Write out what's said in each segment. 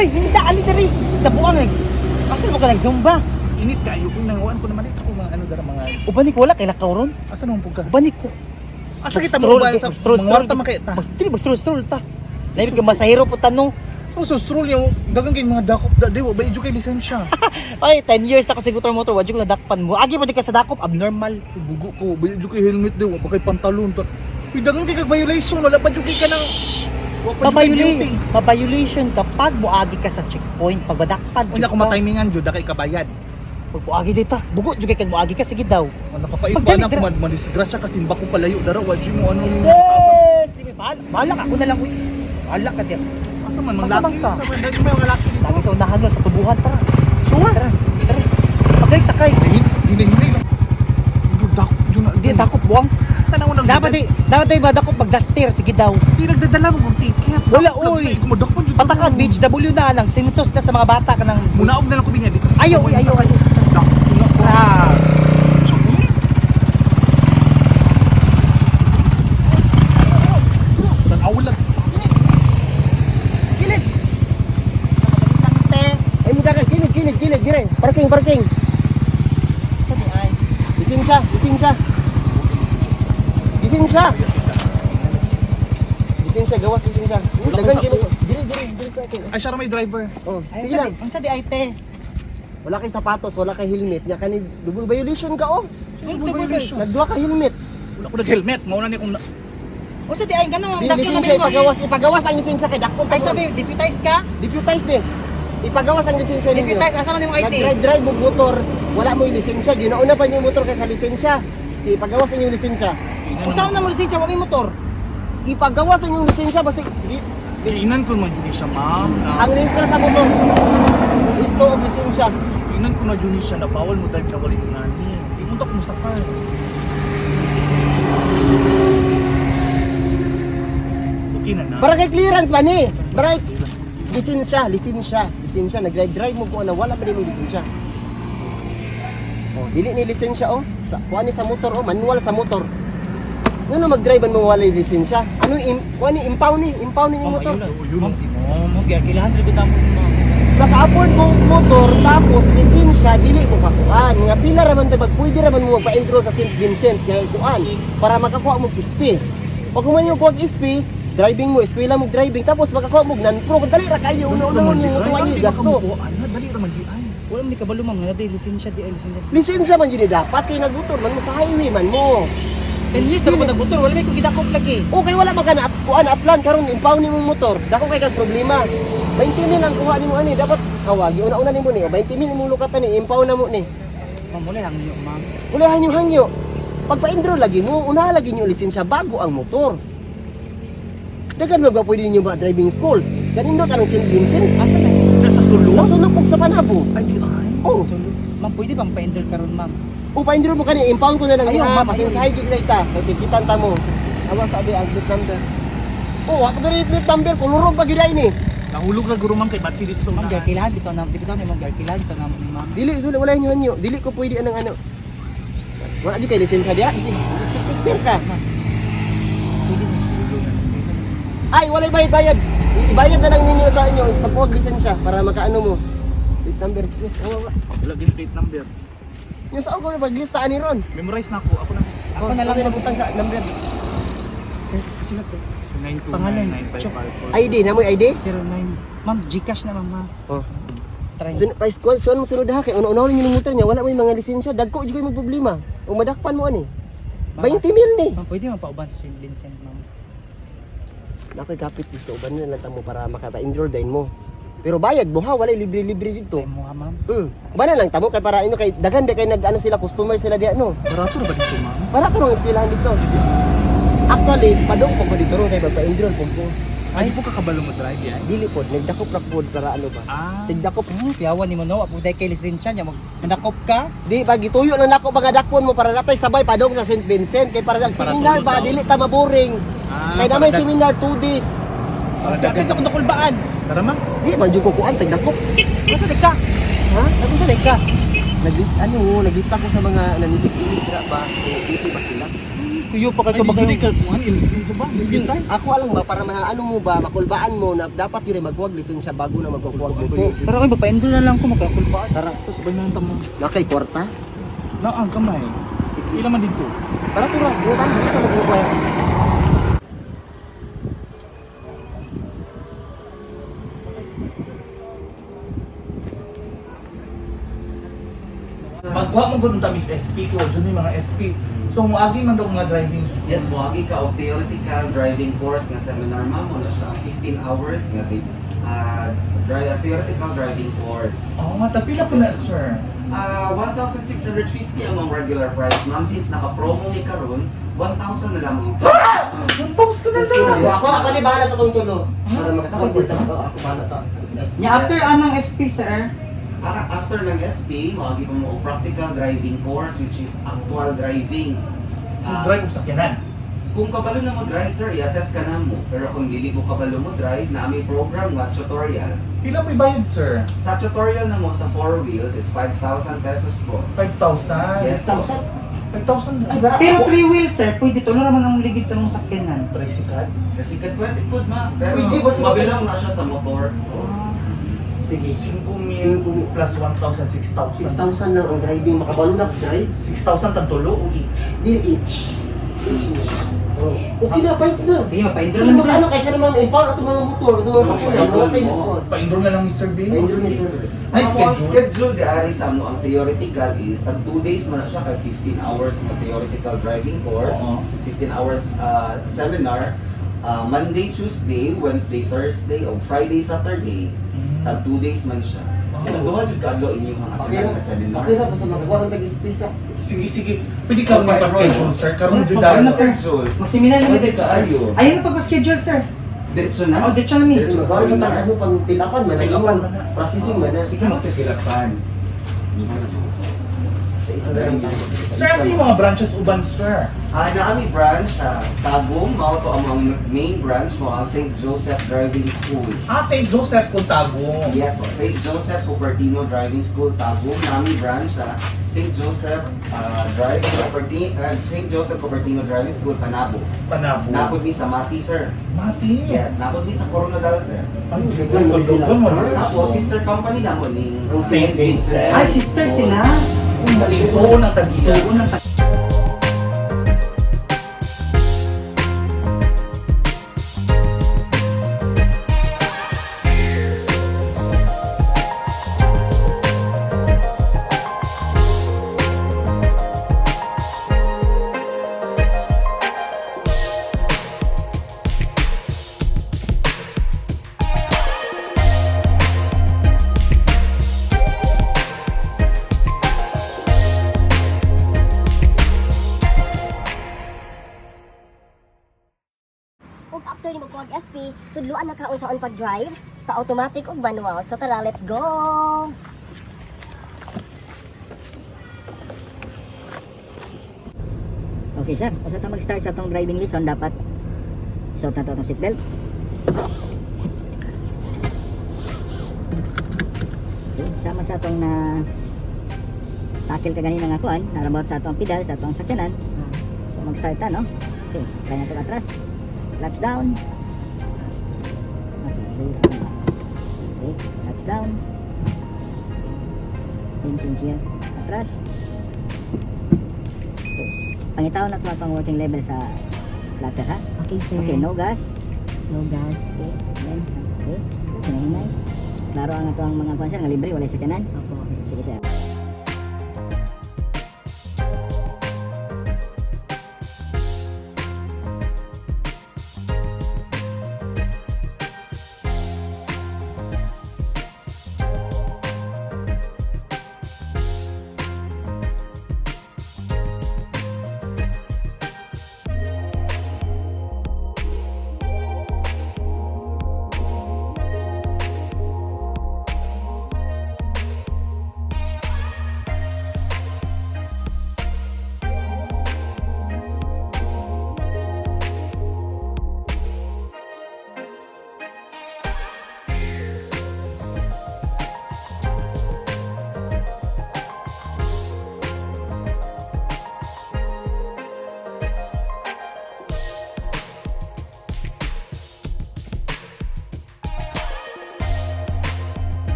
Hoy, hinda ali diri. Tabuang guys. Asa mo ka nag-zumba? Init kayo kung nanguan ko naman ito mga ano dara mga Uban ni ko wala kay lakaw ron. asa naman po ka? Uban ni ko. Asa kita mo ba sa Mag-stroll, mga warta makita? Mag-stroll, stroll ta. Labi ka masahero po tanong. Oh, so stroll yung dagang kay mga dakop da di wa ba ijo kay lisensya. Ay, 10 years na kasi motor motor, wadyo ko nadakpan mo. Agi pa di ka sa dakop, abnormal. Bugo ko, ba ijo kay helmet di wa pa kay pantalon ta. Uy, dagang kay kag violation, wala pa jud kay kanang wa pa jud kay guilty. Mabayolation kapag muagi ka sa checkpoint, pag madakpan Unya jud kung ka. matimingan jud da kay kabayad. Pag muagi dita, bugo jud kay kag muagi ka sige daw. Ano kapait pa Pagdali, na dira. kung madisgrasya kasi bako palayo dara wa jud mo ano ni. Sis, di ba bahala, bahala ka ako na lang uy. Bahala ka diya. Asa man Asa man mga laki, ka? asa man dali may mga laki dito. Lagi sa unahan mo sa tubuhan tara. Sure. Tara, tara. Pagdali sakay. Hinay-hinay lang. Jud dakop jud na. Di dakop buwang. Tanaw nang Dapat di madakop magdaster sige daw. Di nagdadala mo kung ticket. Wala, uy. Madakpan jud. Patakan beach W na nang census na sa mga bata ka ng Munaog na lang ko binya dito. Ayaw, uy, ayaw, ayaw. Dakop na ko. Ah. Tanaw lang. Kilid. Ay mo dagan kilid kilid kilid dire. Parking parking. Sa di ay. Lisensya, lisensya. Lisensya. Lisensya gawas lisensya. Wala Dagan ko sa- kini. Dire dire dire sa akin. Ay, siya ra may driver. Oh, Ay, sige lang. ang sa di ay te. Wala kay sapatos, wala kay helmet. Nya kani double violation ka oh. Double violation. Nagduha ka helmet. Wala ko nag-helmet. Mauna ni kung Unsa di ay ganun ang Di dako lisensya ipagawas, ipagawas ang lisensya kay dakpon. Ay sabi deputize ka? Deputize ni. Ipagawas ang lisensya ninyo. Deputize asa man imong ID? Nag-drive drive mo motor, wala mo yung lisensya. Ginauna pa yung motor kaysa lisensya. Ipagawas ang inyong lisensya. Usa man mo lisensya wa may motor. Ipagawas ang inyong lisensya basta Iinan ko man jud siya, ma'am. Na ang register sa motor. Listo og lisensya. iinan ko na jud siya na bawal mo drive na wala ingani. Di mo ta kumusakay. Okay na na. Barangay clearance ba ni? Barangay lisensya, lisensya, lisensya. Nag-drive drive mo ko na wala pa din yung lisensya. Oh, dili ni lisensya oh. Sa kuan ni sa motor oh, manual sa motor. Ngano mag-drive mo wala yung lisensya? Ano im kuan ni impound ni, impound ni yung motor. Yun. Ma'am, mo giakilahan ra gud mo. Ma'am. Naka-afford mo motor tapos lisensya dili mo kakuan. Nga pila ra man ta pag pwede ra man mo magpa-enroll sa St. Vincent nga ikuan para makakuha mo og SP. Pag human yung kuha og SP, driving mo, eskwela mo driving tapos makakuha mo og non-pro. Dali ra kayo una-una mo tuwa niyo gasto. Ano, dali ra man di ay. Wala man ni kabalo ma'am nga di lisensya di ay lisensya. Lisensya man yun eh, dapat kay nagmotor man mo sa highway man mo. 10 years na ko nagmotor wala may ko gidakop lagi. Okay wala man ka na at kuan atlan karon impound nimo motor. Dako kay kag problema. 20 mil ang kuha nimo ani dapat kawagi una-una nimo ni 20 mil imong lukatan ni impound na mo ni. Ma'am wala hangyo ma'am. Wala hangyo hangyo. Pagpa-enroll lagi mo, una lagi niyo lisensya bago ang motor. Dagan mo ba pwede ninyo ba driving school? Ganindot ang St. Vincent. Asa na si Nasa sulo. Sa sulok ug sa Panabo. Ay di ay. Oh, Sulo. Ma'am pwede bang pa-enroll karon ma'am? o pa-enroll mo kani, impound ko na lang Ayaw, niya. ma'am, Pasensyahay jud kita ita. Kay tikitan ta mo. Awa sabi ang plate number. Oh, ako diri plate number, kulurog pa gyud ay ni. Nahulog ra guro ma'am kay Batsi dito sa Ma'am unahan. giakilahan bitaw na bitaw ni ma'am giakilahan bitaw na ma'am. Dili dili wala inyo hanyo. Dili ko pwede anang ano. Wala jud kay lisensya diha. Bisig fixer ka. Pwede na. Ay, walay bayad bayad. Ibayad na lang ninyo sa inyo pagkuha lisensya para makaano mo. Plate number, excuse. Oh, wala. Wala gid plate number. Yung saan ko paglista ani ron? Memorize na ako. Ako na. Ako na lang Ako nabutang sa number. Sir, sino to? Pangalan, 9299554. ID na mo ID? 09. Ma'am, GCash na ma'am ha. Oh. Try. Sun pa squad sun mo sunod ha kay una-una ninyo ng motor niya wala mo yung mga lisensya dagko jud kay mo problema. O madakpan mo ani. 20 mil ni. Ma'am, pwede ma'am pauban sa St. Vincent ma'am. Nakoy kapit dito uban na lang ta mo para makapa-enroll din mo. Pero bayad mo ha, walay libre-libre Sa dito. imo ha ma'am. Uban na lang tamo kay para ino kay daghan di kay nag ano sila customer sila diya no. Barato ra ba dito ma'am? Para to rong eskwelahan dito. Actually, padung po ko dito ron kay magpa-enroll po ko. Ay, di po kakabalo mo drive yan. Dili po, nagdakop ra po para ano ba. Ah. Tigdakop. Tiyawan ni mo no, apo dai kay lisensya niya mag manakop ka. Di pag gituyo lang nako mga dakpon mo para natay sabay padong sa St. Vincent kay para ang Para seminar tulog ba daw. dili ta maboring. Ah, Kay na may para seminar 2 days. Para Dapat dagan. ako nakulbaan. Tara ma'am. Di man jud ko kuan tigdakop. Asa di ka? Ha? Nag-usa di ka? Nag ano, naglista ko sa mga nanilip-ilip dira ba? Kung dito ba sila? Kuyo pa Ay, kay di ba ka kuan ilin ba? Ilin. Ako alam ba para maano mo ba makulbaan mo na dapat yun ay magkuwag lisensya bago na magkukuwag motor. Tara oy, pa-enroll na lang ko makakulbaan. Tara, Tapos sabay na lang mo. nakay kwarta. Naa gamay. Sige. Ila man dito. Para tura, bukan kita magkukuha. Magkuha mo gud unta mig SP ko, dyan may mga SP. So moagi man daw mga driving school. Yes, buhagi ka og theoretical driving course nga seminar ma'am mo na siya ang 15 hours nga di theoretical driving course. Oh, nga tapila po na sir. 1,650 ang mga regular price ma'am, since naka-promo mi karon 1,000 na lamang. Ang pauso na lang. Ako, ako ni bahala sa tong tulo. Para makatawag ko ako, ako bahala sa Nya after anang SP sir. Ara after ng SP, moagi pa mo og practical driving course which is actual driving. Drive og sakyanan. Kung kabalo na mo drive sir, i-assess ka na mo. Pero kung dili ko kabalo mo drive, na may program nga tutorial. Pila po bayad sir? Sa tutorial na mo sa four wheels is 5,000 pesos po. 5,000. Yes po. 5,000 Ay, bara. Pero three wheels sir, pwede to naman ang ligid sa mong sakyanan. Tricycle. Kasi ka 20 po ma. Pero Pwede ba sa- mabilang na siya sa motor. Sige. 5,000 plus 1,000, 6,000. 6,000 lang ang driving makabalo na drive. 6,000 tag tulo o each. Di each. Each na. Oh. Okay na, fights na. Sige, pa-enroll Ano lang sir. ano kaysa naman impound ato mga motor, ato mga sakyanan, mga tayo mo. Pa-enroll na lang Mr. B. Pa-enroll ni sir. Ay, Ang schedule. schedule di ari sa mo ang theoretical is tag 2 days man na siya kay 15 hours na theoretical driving course, Oo. 15 hours seminar, Monday, Tuesday, Wednesday, Thursday, o Friday, Saturday. Tag 2 days man siya. Oh. Kaya duha jud kaadlaw inyong ang Okay lang. attendan na seminar. Okay lang basta makakuha ng tag-space ah. Sige, sige. Pwede ka magpa-schedule, sir. Karon Yes, jud magkano dahil. schedule? Mag-seminar naman Pwede dito sir. kaayo. Ayun na pagpa-schedule sir. Diretso na? Oh, diretso na mi. Diretso sa Para sa seminar. tag ano pang pilapan man ang Pilapan imong man na. processing man na. Sige, magpipilapan. Sa isa na lang tayo. Sir, asa yung mga branches uban, sir? Naami branch sa Tagum, mao to ang mga main branch mo ang St. Joseph Driving School. Ah, St. Joseph Contago. Yes po, St. Joseph Cupertino Driving School Tagum, naami branch sa St. Joseph Driving Cupertino, St. Joseph Cupertino Driving School Panabo. Panabo. Napod mi sa Mati, sir. Mati. Yes, napod mi sa Coronadal, sir. Ay, lugon mo. Tapos sister company namo ning Ang St. Vincent. Ay, sister sila. Isuon ang tag-isa. So, unang Ug after nimo kuwag SP, tudluan na ka unsaon pag-drive sa automatic ug manual. So tara, let's go. Okay sir, usa ta mag-start sa atong driving lesson dapat suot na to atong seatbelt. Okay, sama sa atong na takil ka ganina nga kuan, narabat sa atong pedal sa atong sakyanan. So mag-start ta no. Okay, try na to atras. Clutch down. Okay, release ang back. Okay, clutch down. Then change gear. Atras. Okay. Pangitaw na ito atong working level sa clutch sir, ha? Okay, sir. Okay, no gas. No gas. Okay, then, okay. Hinahinay. Klaro ang ato ang mga kuan sir, nga libre, walay sakyanan. Opo. Sige sir.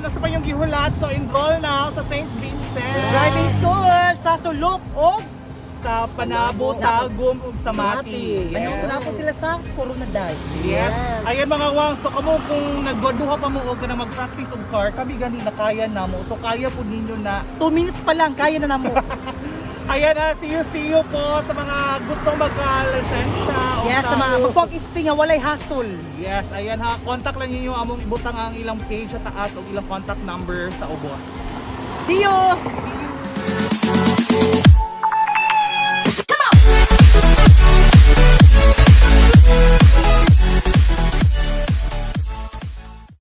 Nasa pa yung gihulat. So enroll na sa St. Vincent. Driving school sa Sulok og Sa Panabo, Tagum ug Samati. Samati. Yes. Yes. Po sila sa Coronadal. Yes. Yes. Ayan mga wang, so kamo kung nagduha pa mo og ka na mag-practice og car, kami gani na kaya na mo. So kaya po ninyo na. 2 minutes pa lang, kaya na namo. Ayan na, see you po sa mga gustong magka-lisensya o Yes, sa mga magpog SP nga walay hassle. Yes, ayan ha. Contact lang ninyo among ibutang ang ilang page sa taas o ilang contact number sa ubos. See you! See you.